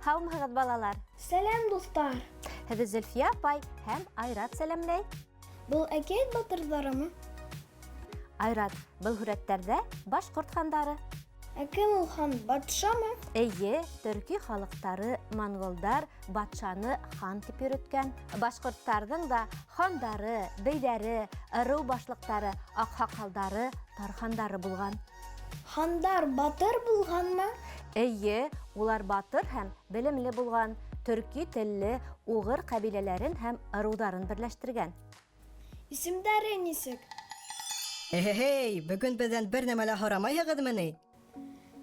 Һаумыһығыҙ, балалар! Сәләм, дуҫтар! Һеҙҙе Зөлфиә апай һәм Айрат сәләмләй. Был әкиәт батырҙарымы? Айрат, был һүрәттәрҙә башҡорт хандары. Ә кем ул хан, батшамы? Эйе, төрки халыҡтары, монголдар батшаны хан тип йөрөткән. Башҡорттарҙың да хандары, бейҙәре, ырыу башлыҡтары, аҡһаҡалдары, тархандары булған. Хандар батыр булғанмы? Эйе, улар батыр һәм белемле булған, төрки телле уғыр ҡәбиләләрен һәм ырыуҙарын берләштергән. Исемдәре нисек? Эһей, бөгөн беҙҙән бер нәмә лә һорамайһығыҙмы ни?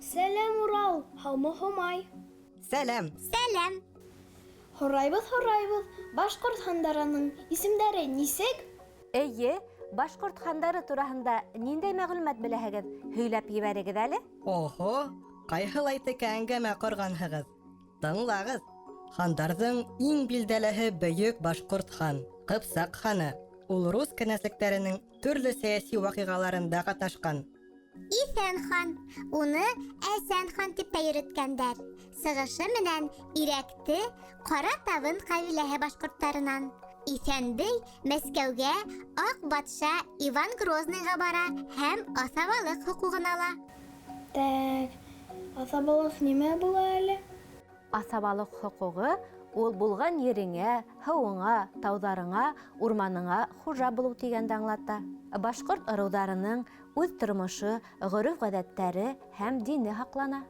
Сәләм, Урал, һаумы, Һомай? Сәләм. Сәләм. Һорайбыҙ, һорайбыҙ, башҡорт хандарының исемдәре нисек? Эйе, башҡорт хандары тураһында ниндәй мәғлүмәт беләһегеҙ? Һөйләп ебәрегеҙ әле. Оһо, ҡайһылай текә әңгәмә ҡорғанһығыҙ. Тыңлағыҙ. Хандарҙың иң билдәлеһе бөйөк башҡорт хан, Ҡыпсаҡ ханы. Ул рус кенәзлектәренең төрлө сәйәси ваҡиғаларында ҡатнашҡан. Иҫән хан. Уны Әсән хан тип тә йөрөткәндәр. Сығышы менән Ирәкте Ҡара Табын ҡәбиләһе башҡорттарынан. Иҫән бей Мәскәүгә Аҡ батша Иван Грозныйға бара һәм аҫабалыҡ хоҡуғын ала. Тәк, аҫабалыҡ нимә була әле? Аҫабалыҡ хоҡуғы ул булған ереңә, һыуыңа, тауҙарыңа, урманыңа хужа булыу тигәнде аңлата. Башҡорт ырыуҙарының үҙ тормошо, ғөрөф-ғәҙәттәре һәм дине һаҡлана.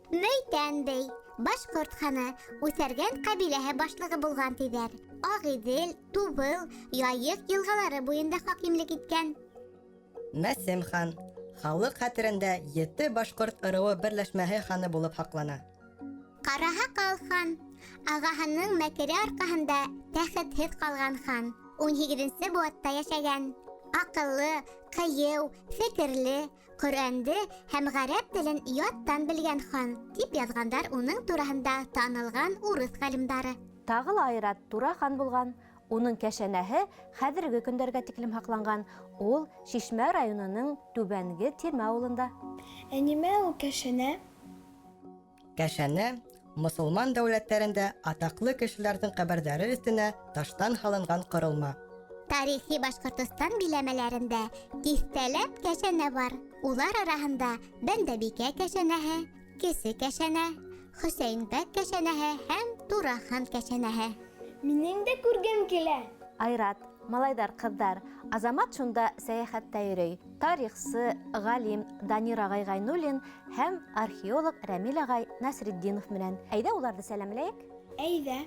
Мөйтән бей, башҡорт ханы, Үҫәргән ҡәбиләһе башлығы булған тиҙәр. Ағиҙел, Тубыл, Яйыҡ йылғалары буйында хакимлек иткән. Мәсем хан халыҡ хәтерендә ете башҡорт ырыуы берләшмәһе ханы булып һаҡлана. Ҡараһаҡал хан, ағаһының мәкере арҡаһында тәхетһеҙ ҡалған хан, 18-нсе быуатта йәшәгән. Аҡыллы, ҡыйыу, фекерле, Ҡөрьәнде һәм ғәрәп телен яттан белгән хан, тип яҙғандар уның тураһында танылған урыҫ ғалимдары. Тағы ла Айрат тура хан булған. Уның кәшәнәһе хәҙерге көндәргә тиклем һаҡланған. Ул Шишмә районының Түбәнге Тирмә ауылында. Ә нимә ул кәшәнә? Кәшәнә мосолман дәүләттәрендә атаҡлы кешеләрҙең ҡәберҙәре өҫтөнә таштан һалынған ҡоролма. Тарихи Башҡортостан биләмәләрендә тиҫтәләп кәшәнә бар. Улар араһында Бәндәбикә кәшәнәһе, Кесе кәшәнә, Хөсәйенбәк кәшәнәһе һәм Турахан кәшәнәһе. Минең дә күргем килә. Айрат, малайҙар, ҡыҙҙар, Азамат шунда сәйәхәттә йөрөй. Тарихсы, ғалим Данир ағай Ғәйнуллин һәм археолог Рәмил ағай Насретдинов менән. Әйҙә уларҙы сәләмләйек. Әйҙә.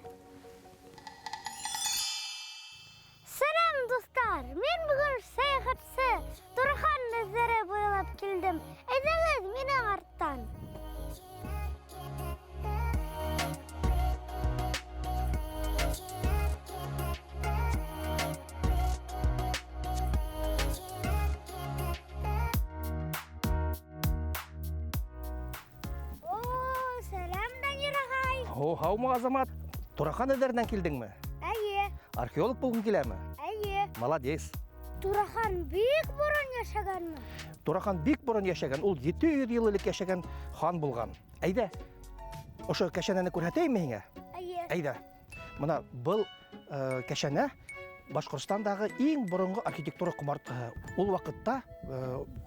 Сәләм, дуҫтар! Мин бөгөн сәйәхәтсе Турхан эҙҙәре буйлап килдем. Әйҙәгеҙ минең арттан. О, сәләм, Данир ағай. О, һаумы, Азамат? Турахан эҙҙәренән килдеңме? Әйе, Археолог булғың киләме? әйе. Молодец. Турахан бик борон йәшәгәнме? Турахан бик борон йәшәгән, ул 700 йыл элек йәшәгән хан булған. Әйҙә, ошо кәшәнәне күрһәтәйемме һиңә? Әйе. Әйҙә. Мына был кәшәнә Башҡортостандағы иң боронғо архитектура ҡомартҡыһы. Ул ваҡытта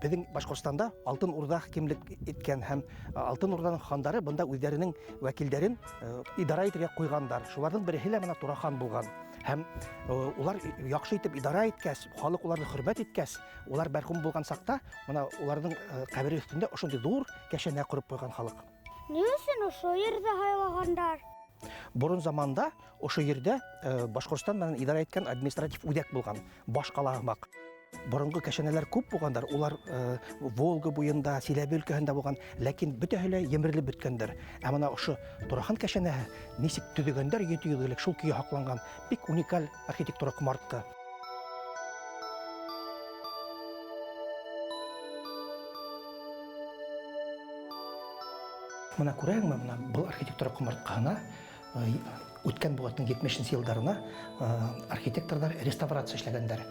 беҙҙең Башҡортостанда Алтын Урҙа хакимлек иткән һәм Алтын Урҙаның хандары бында үҙҙәренең вәкилдәрен идара итергә ҡуйғандар. Шуларҙың береһе лә мына Турахан булған. Һәм улар яҡшы итеп идара иткәс, халыҡ уларҙы хөрмәт иткәс, улар мәрхүм булған саҡта мына уларҙың ҡәбере өҫтөндә ошондай ҙур кәшәнә ҡороп ҡуйған халыҡ. Ни өсөн ошо ерҙе һайлағандар? Борон заманда ошо ерҙә Башҡортостан менән идара иткән административ үҙәк булған, баш ҡала һымаҡ. Боронғо кәшәнәләр күп булғандар, улар Волга буйында, Силәбе өлкәһендә булған, ләкин бөтәһе лә емерелеп бөткәндәр. Ә мына ошо Турахан кәшәнәһе нисек төҙөгәндәр 700 йыл элек, шул көйө һаҡланған, бик уникаль архитектура ҡомартҡы. Мына күрәһеңме, мына был архитектура ҡомартҡыһына үткән быуаттың 70 йылдарына архитекторҙар реставрация эшләгәндәр.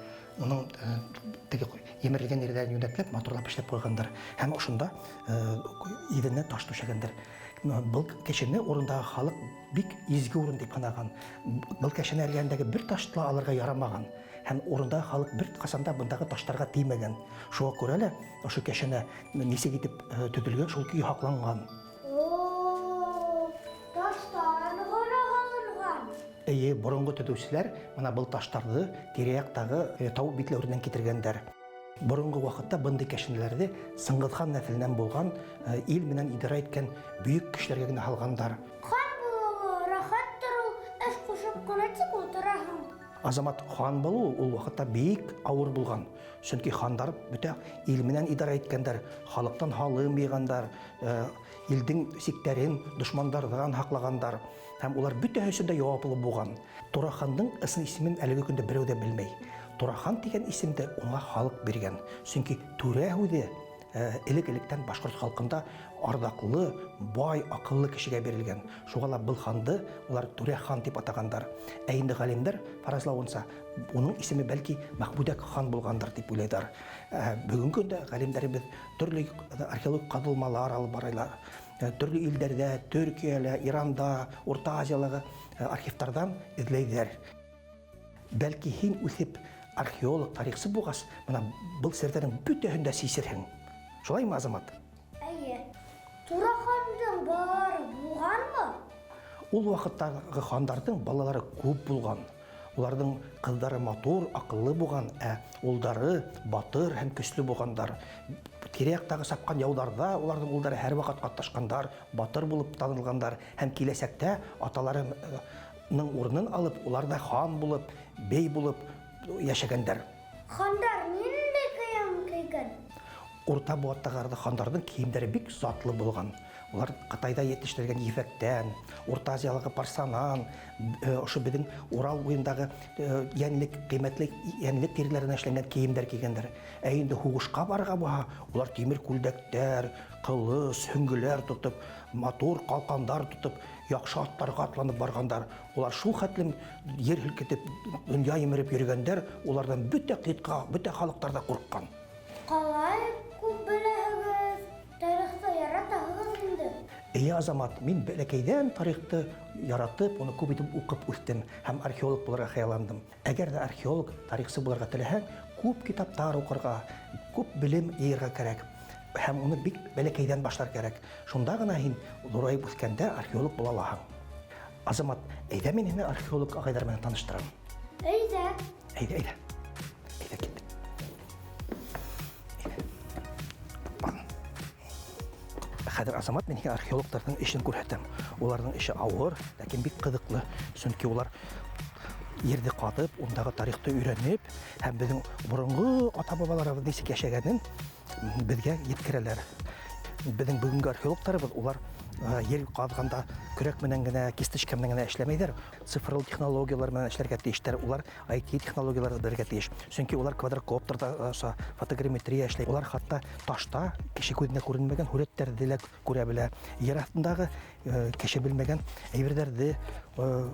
Уның теге емерелгән ерҙәрен йүнәтләп, матурлап эшләп ҡуйғандар. Һәм ошонда иҙәненә таш түшәгәндәр. Был кешене урындағы халыҡ бик изге урын тип һанаған. Был кәшәнә эргәһендәге бер ташты ла алырға ярамаған. Һәм урындағы халыҡ бер ҡасан да бындағы таштарға теймәгән. Шуға күрә лә ошо кәшәнә нисек итеп төҙөлгән, шул көйө һаҡланған. Эйе, боронғо төҙөүселәр мына был таштарҙы тирә-яҡтағы тау битләүенән китергәндәр. Боронғо ваҡытта бындай кәшәнәләрҙе Сыңғыҙхан нәҫеленән булған, ил менән идара иткән бөйөк кешеләргә генә һалғандар. Хан булыуы рәхәттер ул, эш ҡушып ҡына тик ултыраһың. Азамат, хан булыу ул ваҡытта бик ауыр булған. Сөнки хандар бөтә ил менән идара иткәндәр, халыҡтан һалым йыйғандар, илдең сиктәрен дошмандарҙан һаҡлағандар. Һәм улар бөтәһе өсөн дә яуаплы булған. Турахандың ысын исемен әлеге көндә берәү ҙә белмәй. Турахан тигән исемде уңа халыҡ биргән. Сөнки түрә һүҙе элек-электән башҡорт халҡында арҙаҡлы, бай, аҡыллы кешегә бирелгән. Шуға ла был ханды улар Түрә хан тип атағандар. Ә инде ғалимдар фаразлауынса, уның исеме бәлки Мәхмүдәк хан булғандыр тип уйлайҙар. Бөгөнгө көндә ғалимдарыбыҙ төрлө археологик ҡаҙылмалар алып баралар. Төрлө илдәрҙә, Төркиәлә, Иранда, Урта Азиялағы архивтарҙан эҙләйҙәр. Бәлки һин үҫеп археолог, тарихсы булғас, бына был серҙәрҙең бөтәһен дә сисерһең. Шулаймы, Азамат? Эйе. Турахандың балалары булғанмы? Ул ваҡыттағы хандарҙың балалары күп булған. Уларҙың ҡыҙҙары матур, аҡыллы булған, ә улдары батыр һәм көслө булғандар. Тирә-яҡтағы сапҡан яуҙарҙа уларҙың улдары һәр ваҡыт ҡатнашҡандар, батыр булып танылғандар һәм киләсәктә аталарының урынын алып, улар да хан булып, бей булып йәшәгәндәр. Хандар ниндәй кейем кейгән? Урта быуаттағы хандарҙың кейемдәре бик затлы булған. Улар Ҡытайҙа етештерелгән ефәктән, Урта Азиялағы парсанан, ошо беҙҙең Урал буйындағы йәнлек, ҡиммәтле йәнлек тиреләренән эшләнгән кейемдәр кейгәндәр. Ә инде һуғышҡа барырға булһа, улар тимер күлдәктәр, ҡылыс, һөңгөләр тотоп, матур ҡалҡандар тотоп, яҡшы аттарға атланып барғандар. Улар шул хәтлем ер һелкетеп, донъя емереп йөрөгәндәр, уларҙан бөтә ҡитға, бөтә халыҡтар ҙа ҡурҡҡан. Ҡалай күп беләһегеҙ, тарихты яратаһығыҙ инде. Эйе, Азамат, мин бәләкәйҙән тарихты яратып, уны күп итеп уҡып үҫтем һәм археолог булырға хыялландым. Әгәр ҙә археолог, тарихсы булырға теләһәң, күп китаптар уҡырға, күп белем йыйырға кәрәк. Һәм уны бик бәләкәйҙән башлар кәрәк. Шунда ғына һин ҙурайып үҫкәндә археолог була алаһың. Азамат, әйҙә мин һине археолог ағайҙар менән таныштырам. Әйҙә. Әйҙә, әйҙә. Әйҙә, кит. Хәҙер, Азамат, мин һиңә археологтарҙың эшен күрһәтәм. Уларҙың эше ауыр, ләкин бик ҡыҙыҡлы. Сөнки улар ерҙе ҡаҙып, ундағы тарихты өйрәнеп, һәм беҙҙең боронғо ата-бабаларыбыҙ нисек йәшәгәнен беҙгә еткерәләр. Беҙҙең бөгөнгө археологтарыбыҙ улар ер ҡаҙғанда көрәк менән генә, кисточка менән генә эшләмәйҙәр. Цифрлы технологиялар менән эшләргә тейештәр. Улар ай ти технологияларҙы белергә тейеш. Сөнки улар квадрокоптерҙа аша фотограмметрия эшләй. Улар хатта ташта кеше күҙенә күренмәгән һүрәттәрҙе лә күрә белә. Ер аҫтындағы кеше белмәгән әйберҙәрҙе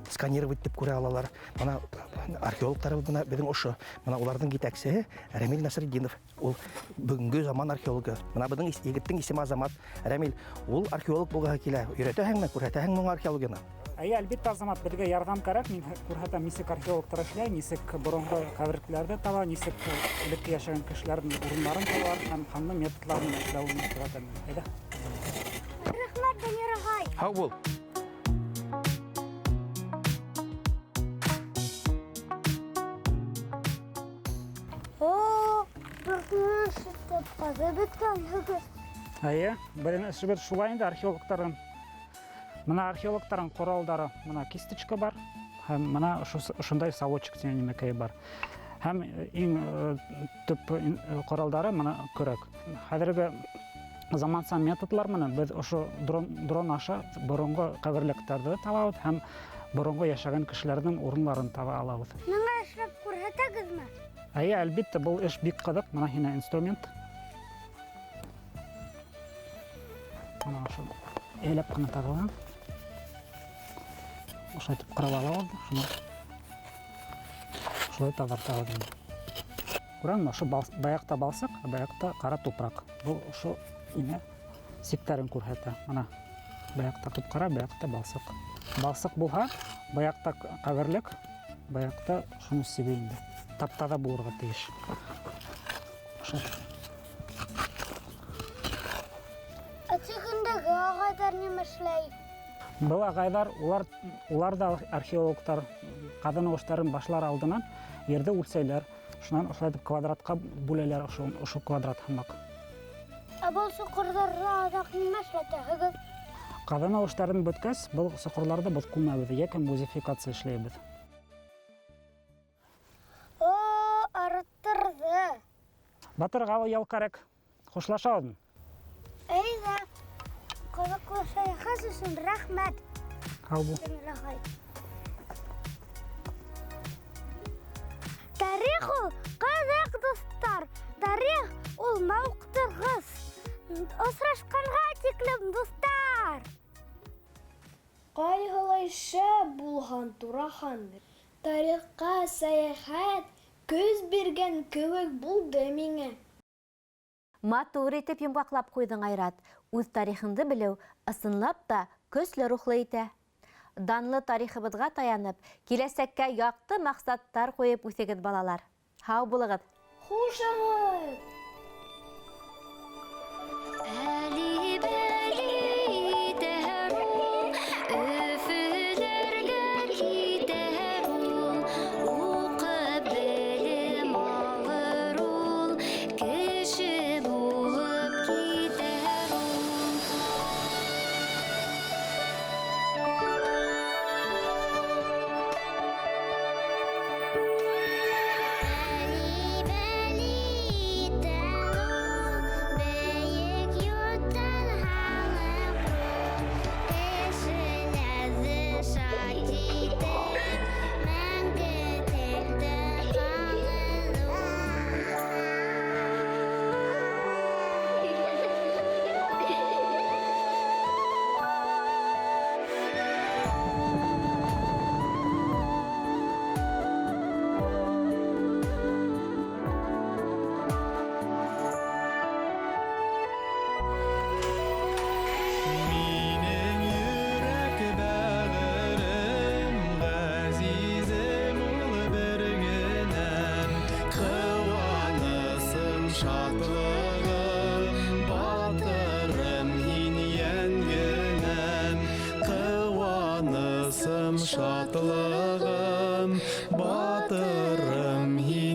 сканировать итеп күрә алалар. Бына археологтарыбыҙ бына беҙҙең ошо. Бына уларҙың етәксеһе Рәмил Насретдинов. Ул бөгөнгө заман археологы. Бына беҙҙең егеттең исеме Азамат. Рәмил, ул археолог булғыһы килә. Өйрәтәһеңме, күрһәтәһеңме уңа археологияны? Әйе, әлбиттә, Азамат, беҙгә ярҙам кәрәк. Мин күрһәтәм, нисек археологтар эшләй, нисек боронғо ҡәберлекләрҙе таба, нисек элекке йәшәгән кешеләрҙең урыннарын табалар һәм ҡанлы методлар менән эшләүен күрһәтәм. Әйҙә. Рәхмәт, Данир ағай. Һау бул. О, бер ишетеп ҡаҙып бөткәнһегеҙ. Әйе, беҙҙең эшебеҙ шулай инде археологтарҙың. Мына археологтарҙың ҡоралдары, мына кисточка бар, һәм мына ошондай совочек тигән нимәкәй бар. Һәм иң төп ҡоралдары мына көрәк. Хәҙерге заманса методлар менән беҙ ошо дрон аша боронғо ҡәберлектәрҙе табабыҙ һәм боронғо йәшәгән кешеләрҙең урынларын таба алабыҙ. Миңә эшләп күрһәтәгеҙме? Әйе, әлбиттә, был эш бик ҡыҙыҡ. Мына һиңә инструмент. Мына ошо Әйләп ҡына тағылған. Ошолай итеп ҡырып алабыҙ, шуны шулай таҙартабыҙ инде. Күрәңме, ошо баяҡта балсыҡ, ә баяҡта ҡара тупраҡ. Был ошо нимә сиктәрен күрһәтә. Мына баяҡта ҡып-ҡара, баяҡта балсыҡ. Балсыҡ булһа, баяҡта ҡәберлек, баяҡта шуның сиге инде. Тап-таҙа булырға тейеш. Ошо. Ә тегендәге ағайҙар нимә эшләй? Был ағайҙар, улар да археологтар, ҡаҙыныу эштәрен башлар алдынан ерҙе үлсәйләр. Шунан ошолай итеп квадратҡа бүләләр, ошо квадрат һымаҡ. Ә был соҡорҙарҙы аҙаҡ нимә эшләтәһегеҙ? Ҡаҙыныу эштәрен бөткәс, был соҡорҙарҙы беҙ күмәбеҙ, йәки музификация эшләйбеҙ. О, арыттырҙы. Батырға ла ял кәрәк. Хушлашабыҙ. Әйҙә. Ҡыҙыҡлы сәйәхәт өсөн рәхмәт. Һау бул. Тарих ул ҡыҙыҡ, дуҫтар. Тарих ул мауыҡтырғыс. Осрашҡанға тиклем, дуҫтар. Ҡайһылай шәп булһан, Турахан. Тарихҡа сәйәхәт көс биргән кеүек булды миңә. Матур итеп йомғаҡлап ҡуйҙың, Айрат. Үҙ тарихыңды белеү ысынлап та көслө рухлы итә. Данлы тарихыбыҙға таянып, киләсәккә яҡты маҡсаттар ҡуйып үҫегеҙ, балалар. Һау булығыҙ. Хушығыҙ. Шатлығым, батырым һин.